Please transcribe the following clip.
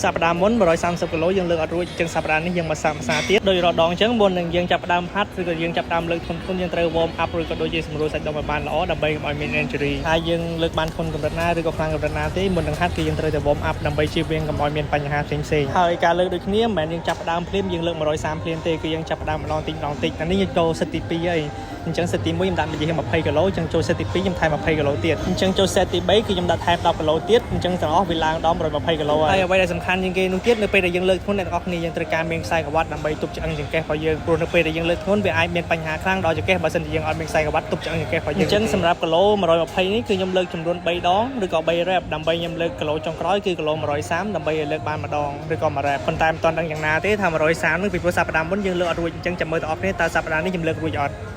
សប្តាហ៍មុន130គីឡូយើងលើកអត់រួចអញ្ចឹងសប្តាហ៍នេះយើងមកសាកម្សាទៀតដោយរដងអញ្ចឹងមុននឹងយើងចាប់ផ្ដើមហាត់ឬក៏យើងចាប់ផ្ដើមលើកធ្ងន់ធ្ងរយើងត្រូវ warm up ឬក៏ដូចជាសម្រួលសាច់ដុំឲ្យបានល្អដើម្បីកុំឲ្យមាន injury ហើយយើងលើកបានធ្ងន់កម្រិតណាឬក៏ខ្លាំងកម្រិតណាទេមុននឹងហាត់គឺយើងត្រូវតែ warm up ដើម្បីជៀសវាងកុំឲ្យមានបញ្ហាផ្សេងៗហើយការលើកដូចគ្នាមិនមែនយើងចាប់ផ្ដើមភ្លាមយើងលើក130ភ្លាមទេគឺយើងចាប់ផ្ដើមម្ដងតិចម្ដងតិចអានេះយើងចូល set ទី2ហើយអញ្ចឹង set ទី1ខ្ញុំដាក់មួយ20គីឡូអញ្ចឹងចូល set ទី2ខ្ញុំថែម20គីឡូទៀតអញ្ចឹងចូល set ទី3គឺខ្ញុំដាក់ថែម10គីឡូទៀតអញ្ចឹងទាំងអស់វាឡើងដល់120គីឡូហើយអ្វីដែលសំខាន់ជាងគេនោះទៀតនៅពេលដែលយើងលើកធ្ងន់អ្នកទាំងអស់គ្នាយើងត្រូវការមានខ្សែក្រវ៉ាត់ដើម្បីទប់ឆ្អឹងចង្កេះរបស់យើងព្រោះនៅពេលដែលយើងលើកធ្ងន់វាអាចមានបញ្ហាខ្លាំងដល់ចង្កេះបើសិនជាយើងអត់មានខ្សែក្រវ៉ាត់ទប់ឆ្អឹងចង្កេះរបស់យើងអញ្ចឹងសម្រាប់គីឡូ120នេះគឺខ្ញុំលើកចំនួន3ដងឬក៏3 rep ដើម្បីខ្ញុំលើកគីឡូចុងក្រោយគឺគីឡូ130ដើម្បីឲ្យលើកបានម្ដងឬក៏1 rep ប៉ុន្តែមិនទាន់ដឹងយ៉ាងណាទេថា130នោះពីព្រោះសប្តាហ៍មុនយើងលើកអត់រួចអញ្ចឹងចាំមើលទាំងអស់គ្នាតើសប្តាហ៍នេះខ្ញុំលើករួចអត់។